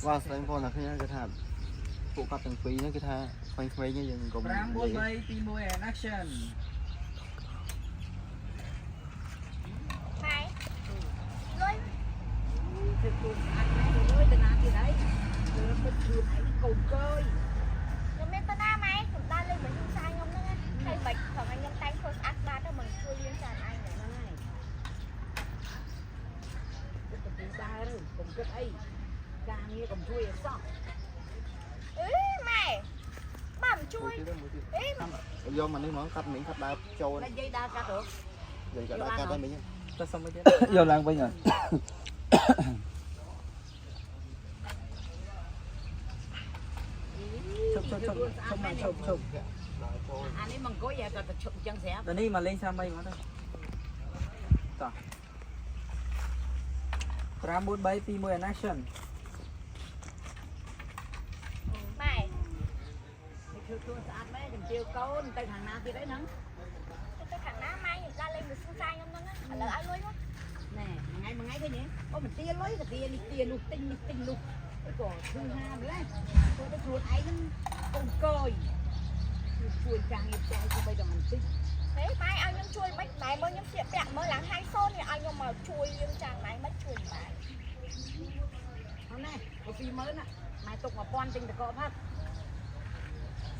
បាទស្រីបងប្អូនអ្នកគ្នាគឺថាពួកគាត់ទាំងពីរហ្នឹងគឺថាក្មេងៗយើងកុំ 5 4 3 2 1 and action. ម៉ែលុយ ធ្វើខ្លួនស្អាតណាស់អើយតាណាទៀតហើយធ្វើពិតខ្លួនឯងកូនកើយ ខ្ញុំមានតាណាម៉ែខ្ញុំដើរលេងមួយខ្ញុំសាយខ្ញុំហ្នឹងណាហើយបាច់ខំឲ្យខ្ញុំតែងធ្វើស្អាតបាតទៅមិនជួយលាងចានឯង ហ្នឹងហើយគិតទៅពីដើរកុំគិតអីការងារកុំជួយឲ្យសោះ អេម៉ែបើមិនជួយ មួយទៀត អេ យកមកនេះហ្មងកាត់មិញកាត់ដើរចូល តែនិយាយដើរកាត់ទៅ និយាយកាត់ដើរកាត់តែមិញ ទៅសុំមួយទៀត យកឡើងវិញអត់ ឈប់ឈប់ឈប់ឈប់មកឈប់ឈប់ ដើរចូល អានេះមកអង្គុយក៏ទៅឈប់អញ្ចឹងស្រាប់ ដល់នេះមកលេងសាមីមកទៅតោះ5 4 3 2 1 and action. ម៉ែ ធ្វើខ្លួនស្អាតមែនជំទាវកូនទៅខាងណាទៀតអីហ្នឹង ទៅខាងណាម៉ែខ្ញុំដើរលេងមួយសង្សារខ្ញុំហ្នឹងឥឡូវឲ្យលុយមក ណែមួយថ្ងៃមួយថ្ងៃឃើញទេអូមិនទាលុយក៏ទានេះទានោះទិញនេះទិញនោះអីក៏ធ្វើហាម្លេះធ្វើទៅខ្លួនឯងហ្នឹងកូនកើយជួយការងារផ្ទះឲ្យបីតែមិនតិច ហេម៉ែឲ្យខ្ញុំជួយមិនម៉ែមើលខ្ញុំស្លៀកពាក់មើលឡើងហៃសូននេះឲ្យខ្ញុំមកជួយលាងចានម៉ែមិនជួយម៉ែ ហ្នឹងណែបើ20000ណាម៉ែទុក1000ទិញតកផឹក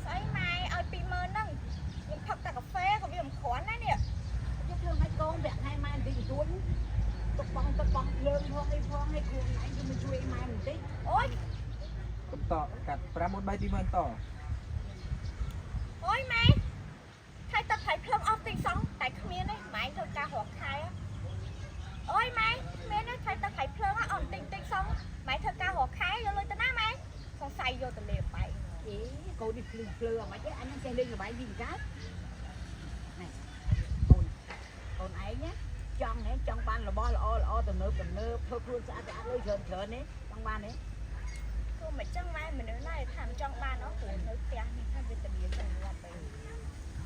ស្អីម៉ែឲ្យ20000ហ្នឹងខ្ញុំផឹកតែកាហ្វេក៏វាមិនគ្រាន់ដែរនេះ យកធ្វើឲ្យកូនប្រាក់ខែម៉ែបន្តិចបន្តួចទុកបងទឹកបងភ្លើងផងអីផងឲ្យខ្លួនឯងគឺមិនជួយម៉ែបន្តិច អូយ កុំតកាត់5 4 3 2 1ត អូយម៉ែថៃទឹកថៃភ្លើងអស់តិចសងតែគ្មានទេម៉ែធ្វើការរកខែអូយម៉ែគ្មានទេថៃទឹកថៃភ្លើងអស់តិចតិចសងម៉ែធ្វើការរកខែយកលុយទៅណាម៉ែសង្ស័យយកទៅលេបបែក អេកូននេះភ្លឺភ្លឺអត់ម៉េចទេអញនឹងចេះលេងល្បែងវិញកើតណែកូនកូនឯងណាចង់ហ៎ចង់បានរបស់ល្អល្អទំនើបទំនើបធ្វើខ្លួនស្អាតស្អាតលុយច្រើនច្រើនទេចង់បានទេ គឺមិនចឹងម៉ែមនុស្សណាថាមិនចង់បានអស់ព្រោះនៅផ្ទះនេះថាវេទនាចឹងងាប់ទៅ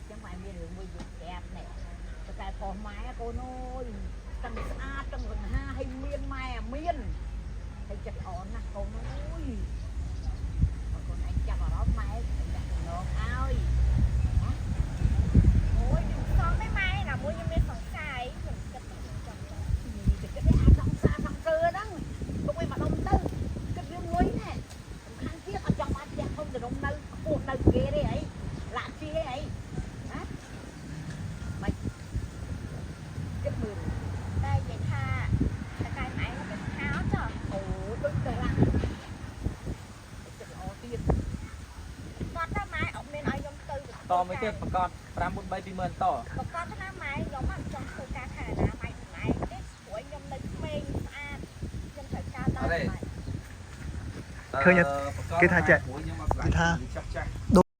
ចឹងម៉ែមានរឿងមួយយកប្រាប់ណែតកែផុសម៉ែកូនអើយទាំងស្អាតទាំងសង្ហាហើយមានម៉ែមានហើយចិត្តល្អណាស់កូនអើយបើកូនឯងចាប់អារម្មណ៍ម៉ែដាក់ចំណងឲ្យ អូយខ្ញុំសងទេម៉ែណាមួយខ្ញុំមានសង្ស័យខ្ញុំគិតទៅខ្ញុំចង់ ទៅគិតអាសង្សារសង្សើហ្នឹងទុកឲ្យម្ដុំទៅគិតរឿងលុយណែសំខាន់ទៀតអត់ចង់បានផ្ទះធំទៅនំនៅខ្ពស់នៅគេទេអីឡាក់ជាអីណាមិនគិតមើល តែនិយាយថាតកែម៉ែនោះគេថាអត់ចុះ អូដូចទៅឡាក់ចិត្តល្អទៀត គាត់ថាម៉ែអត់មានឲ្យខ្ញុំទៅ តមួយទៀតប្រកាស5 4 3 2 1ត ប្រកាសថាម៉ែខ្ញុំអត់ចង់ធ្វើការខាងណាម៉ែម៉ែទេព្រោះខ្ញុំនៅក្មេងស្អាតខ្ញុំត្រូវការដល់ម៉ែ ឃើញគេថាចេះ ព្រោះខ្ញុំអត់ គេថា ចាស់ចាស់